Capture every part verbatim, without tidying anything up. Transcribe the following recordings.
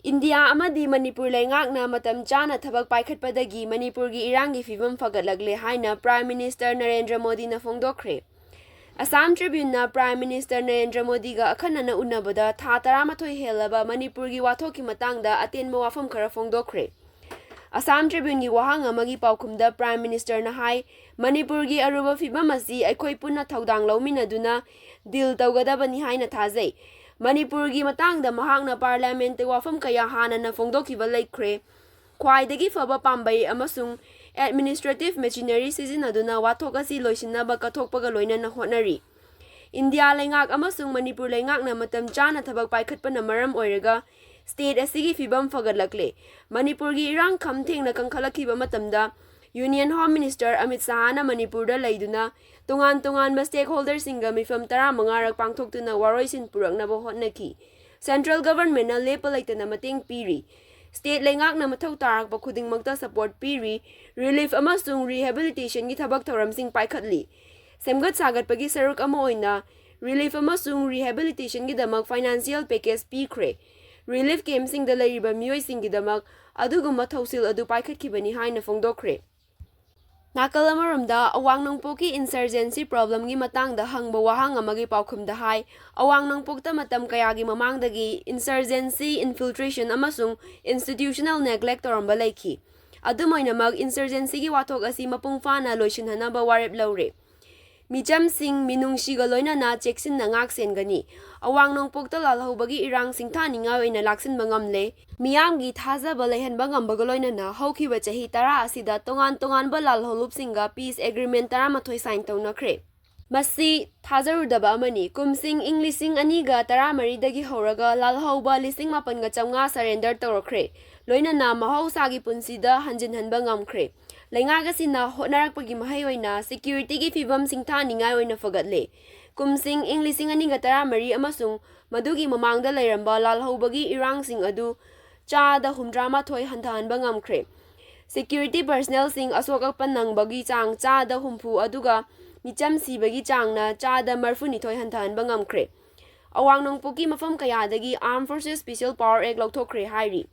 India ꯑꯃꯗꯤ ꯃꯅꯤꯄꯨꯔ ꯂꯩꯉꯥꯛꯅ ꯃꯇꯝ ꯆꯥꯅ ꯊꯕꯛ ꯄꯥꯏꯈꯠꯄꯗꯒꯤ ꯃꯅꯤꯄꯨꯔꯒꯤ ꯏꯔꯥꯡꯒꯤ ꯐꯤꯕꯝ ꯐꯒꯠꯂꯛꯂꯦ ꯍꯥꯏꯅ Prime Minister ꯅꯔꯦꯟꯗ꯭ꯔ ꯃꯣꯗꯤꯅ ꯐꯣꯡꯗꯣꯛꯈ꯭ꯔꯦ꯫ Assam Tribuneꯅ Prime Minister ꯅꯔꯦꯟꯗ꯭ꯔ ꯃꯣꯗꯤꯒ ꯑꯈꯟꯅꯅ ꯎꯅꯕꯗ ꯊꯥ ꯇꯔꯥꯃꯥꯊꯣꯏ ꯍꯦꯜꯂꯕ ꯃꯅꯤꯄꯨꯔꯒꯤ ꯋꯥꯊꯣꯛꯀꯤ ꯃꯇꯥꯡꯗ ꯑꯇꯦꯟꯕ ꯋꯥꯐꯝ ꯈꯔ ꯐꯣꯡꯗꯣꯛꯈ꯭ꯔꯦ꯫ Assam Tribuneꯒꯤ ꯋꯥꯍꯪ ꯑꯃꯒꯤ ꯄꯥꯎꯈꯨꯝꯗ Prime Ministerꯅ ꯍꯥꯏ, ꯃꯅꯤꯄꯨꯔꯒꯤ ꯑꯔꯨꯕ ꯐꯤꯕꯝ ꯑꯁꯤ ꯑꯩꯈꯣꯏ ꯄꯨꯟꯅ ꯊꯧꯗꯥꯡ ꯂꯧꯃꯤꯟꯅꯗꯨꯅ deal ꯇꯧꯒꯗꯕꯅꯤ ꯍꯥꯏꯅ ꯊꯥꯖꯩ꯫ ꯃꯅꯤꯄꯨꯔꯒꯤ ꯃꯇꯥꯡꯗ ꯃꯍꯥꯛꯅ Parliamentꯇ ꯋꯥꯐꯝ ꯀꯌꯥ ꯍꯥꯟꯅꯅ ꯐꯣꯡꯗꯣꯛꯈꯤꯕ ꯂꯩꯈ꯭ꯔꯦ꯫ ꯈ꯭ꯋꯥꯏꯗꯒꯤ ꯐꯕ ꯄꯥꯝꯕꯩ ꯑꯃꯁꯨꯡ administrative machinery ꯁꯤꯖꯤꯟꯅꯗꯨꯅ ꯋꯥꯊꯣꯛ ꯑꯁꯤ ꯂꯣꯏꯁꯤꯟꯅꯕ ꯀꯠꯊꯣꯛꯄꯒ ꯂꯣꯏꯅꯅ ꯍꯣꯠꯅꯔꯤ꯫ ꯏꯟꯗꯤꯌꯥ ꯂꯩꯉꯥꯛ ꯑꯃꯁꯨꯡ ꯃꯅꯤꯄꯨꯔ ꯂꯩꯉꯥꯛꯅ ꯃꯇꯝ ꯆꯥꯅ ꯊꯕꯛ ꯄꯥꯏꯈꯠꯄꯅ ꯃꯔꯝ ꯑꯣꯏꯔꯒ state ꯑꯁꯤꯒꯤ ꯐꯤꯕꯝ ꯐꯒꯠꯂꯛꯂꯦ꯫ ꯃꯅꯤꯄꯨꯔꯒꯤ ꯏꯔꯥꯡ ꯈꯝ ꯊꯦꯡꯅ ꯀꯟꯈꯠꯂꯛꯈꯤꯕ ꯃꯇꯝꯗ Union Home Minister ꯑꯃꯤꯠ ꯁꯍꯥꯅ ꯃꯅꯤꯄꯨꯔꯗ ꯂꯩꯗꯨꯅ ꯇꯣꯉꯥꯟ ꯇꯣꯉꯥꯟꯕ stakeholderꯁꯤꯡꯒ ꯃꯤꯐꯝ ꯇꯔꯥꯃꯉꯥꯔꯛ ꯄꯥꯡꯊꯣꯛꯇꯨꯅ ꯋꯥꯔꯣꯏꯁꯤꯟ ꯄꯨꯔꯛꯅꯕ ꯍꯣꯠꯅꯈꯤ꯫ Central Governmentꯅ ꯂꯦꯞꯄ ꯂꯩꯇꯅ ꯃꯇꯦꯡ ꯄꯤꯔꯤ꯫ State ꯂꯩꯉꯥꯛꯅ ꯃꯊꯧ ꯇꯥꯔꯛꯄ ꯈꯨꯗꯤꯡꯃꯛꯇ support ꯄꯤꯔꯤ꯫ Relief ꯑꯃꯁꯨꯡ rehabilitationꯒꯤ ꯊꯕꯛ ꯊꯧꯔꯝꯁꯤꯡ ꯄꯥꯏꯈꯠꯂꯤ꯫ ꯁꯦꯝꯒꯠ ꯁꯥꯒꯠꯄꯒꯤ ꯁꯔꯨꯛ ꯑꯃ ꯑꯣꯏꯅ relief ꯑꯃꯁꯨꯡ rehabilitationꯒꯤꯗꯃꯛ financial package ꯄꯤꯈ꯭ꯔꯦ꯫ Relief campꯁꯤꯡꯗ ꯂꯩꯔꯤꯕ ꯃꯤꯑꯣꯏꯁꯤꯡꯒꯤꯗꯃꯛ ꯑꯗꯨꯒꯨꯝꯕ ꯊꯧꯁꯤꯜ ꯑꯗꯨ ꯄꯥꯏꯈꯠꯈꯤꯕꯅꯤ ꯍꯥꯏꯅ ꯐꯣꯡꯗꯣꯛꯈ꯭ꯔꯦ꯫ ꯅꯥꯀꯜ ꯑꯃꯔꯣꯝꯗ, ꯑꯋꯥꯡ ꯅꯣꯡꯄꯣꯛꯀꯤ insurgency problemꯒꯤ ꯃꯇꯥꯡꯗ ꯍꯪꯕ ꯋꯥꯍꯪ ꯑꯃꯒꯤ ꯄꯥꯎꯈꯨꯝꯗ ꯍꯥꯏ, ꯑꯋꯥꯡ ꯅꯣꯡꯄꯣꯛꯇ ꯃꯇꯝ ꯀꯌꯥꯒꯤ ꯃꯃꯥꯡꯗꯒꯤ insurgency, infiltration ꯑꯃꯁꯨꯡ institutional neglect ꯇꯧꯔꯝꯕ ꯂꯩꯈꯤ꯫ ꯑꯗꯨꯝ ꯑꯣꯏꯅꯃꯛ, insurgencyꯒꯤ ꯋꯥꯊꯣꯛ ꯑꯁꯤ ꯃꯄꯨꯡ ꯐꯥꯅ ꯂꯣꯏꯁꯤꯟꯍꯟꯅꯕ ꯋꯥꯔꯦꯞ ꯂꯧꯔꯦ꯫ ꯃꯤꯆꯝꯁꯤꯡ, ꯃꯤꯅꯨꯡꯁꯤꯒ ꯂꯣꯏꯅꯅ ꯆꯦꯛꯁꯤꯟꯅ ꯉꯥꯛ ꯁꯦꯟꯒꯅꯤ꯫ ꯑꯋꯥꯡ ꯅꯣꯡꯄꯣꯛꯇ ꯂꯥꯜꯍꯧꯕꯒꯤ ꯏꯔꯥꯡ ꯁꯤꯡꯊꯥꯅꯤꯡꯉꯥꯏ ꯑꯣꯏꯅ ꯂꯥꯛꯁꯤꯟꯕ ꯉꯝꯂꯦ꯫ ꯃꯤꯌꯥꯝꯒꯤ ꯊꯥꯖꯕ ꯂꯩꯍꯟꯕ ꯉꯝꯕꯒ ꯂꯣꯏꯅꯅ ꯍꯧꯈꯤꯕ ꯆꯍꯤ ꯇꯔꯥ ꯑꯁꯤꯗ ꯇꯣꯉꯥꯟ ꯇꯣꯉꯥꯟꯕ ꯂꯥꯜꯍꯧꯂꯨꯞꯁꯤꯡꯒ peace agreement ꯇꯔꯥꯃꯥꯊꯣꯏ sign ꯇꯧꯅꯈ꯭ꯔꯦ꯫ ꯃꯁꯤ ꯊꯥꯖꯔꯨꯗꯕ ꯑꯃꯅꯤ꯫ ꯀꯨꯝꯁꯤꯡ ꯏꯪ ꯂꯤꯁꯤꯡ ꯑꯅꯤꯒ ꯇꯔꯥꯃꯔꯤꯗꯒꯤ ꯍꯧꯔꯒ ꯂꯥꯜꯍꯧꯕ ꯂꯤꯁꯤꯡ ꯃꯥꯄꯟꯒ ꯆꯥꯝꯃꯉꯥ surrender ꯇꯧꯔꯛꯈ꯭ꯔꯦ, ꯂꯣꯏꯅꯅ ꯃꯍꯧꯁꯥꯒꯤ ꯄꯨꯟꯁꯤꯗ ꯍꯟꯖꯤꯟꯍꯟꯕ ꯉꯝꯈ꯭ꯔꯦ꯫ ꯂꯩꯉꯥꯛ ꯑꯁꯤꯅ ꯍꯣꯠꯅꯔꯛꯄꯒꯤ ꯃꯍꯩ ꯑꯣꯏꯅ securityꯒꯤ ꯐꯤꯕꯝ ꯁꯤꯡꯊꯥꯅꯤꯡꯉꯥꯏ ꯑꯣꯏꯅ ꯐꯒꯠꯂꯦ꯫ ꯀꯨꯝꯁꯤꯡ ꯏꯪ ꯂꯤꯁꯤꯡ ꯑꯅꯤꯒ ꯇꯔꯥꯃꯔꯤ ꯑꯃꯁꯨꯡ ꯃꯗꯨꯒꯤ ꯃꯃꯥꯡꯗ ꯂꯩꯔꯝꯕ ꯂꯥꯜꯍꯧꯕꯒꯤ ꯏꯔꯥꯡꯁꯤꯡ ꯑꯗꯨ ꯆꯥꯗ ꯍꯨꯝꯗ꯭ꯔꯥ ꯃꯥꯊꯣꯏ ꯍꯟꯊꯍꯟꯕ ꯉꯝꯈ꯭ꯔꯦ꯫ Security personnelꯁꯤꯡ ꯑꯁꯣꯛ ꯑꯄꯟ ꯅꯪꯕꯒꯤ ꯆꯥꯡ ꯆꯥꯗ ꯍꯨꯝꯐꯨ ꯑꯗꯨꯒ ꯃꯤꯆꯝ ꯁꯤꯕꯒꯤ ꯆꯥꯡꯅ ꯆꯥꯗ ꯃꯔꯤꯐꯨꯅꯤꯊꯣꯏ ꯍꯟꯊꯍꯟꯕ ꯉꯝꯈ꯭ꯔꯦ꯫ ꯑꯋꯥꯡ ꯅꯣꯡꯄꯣꯛꯀꯤ ꯃꯐꯝ ꯀꯌꯥꯗꯒꯤ Armed Forces Special Power Act ꯂꯧꯊꯣꯛꯈ꯭ꯔꯦ ꯍꯥꯏꯔꯤ꯫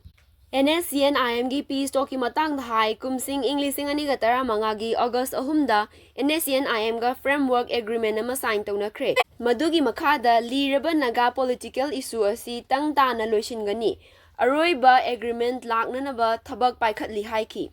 NSCN-IM-ꯒꯤ peace talk-ꯀꯤ ꯃꯇꯥꯡꯗ ꯍꯥꯏ, ꯀꯨꯝꯁꯤꯡ ꯏꯪ ꯂꯤꯁꯤꯡ ꯑꯅꯤꯒ ꯇꯔꯥꯃꯉꯥꯒꯤ August ꯑꯍꯨꯝꯗ NSCN-IM-ꯒ framework agreement ꯑꯃ sign ꯇꯧꯅꯈ꯭ꯔꯦ꯫ ꯃꯗꯨꯒꯤ ꯃꯈꯥꯗ ꯂꯤꯔꯕ ꯅꯥꯒꯥ political issue ꯑꯁꯤ ꯇꯪ ꯇꯥꯅ ꯂꯣꯏꯁꯤꯟꯒꯅꯤ, ꯑꯔꯣꯏꯕ agreement ꯂꯥꯛꯅꯅꯕ ꯊꯕꯛ ꯄꯥꯏꯈꯠꯂꯤ ꯍꯥꯏꯈꯤ꯫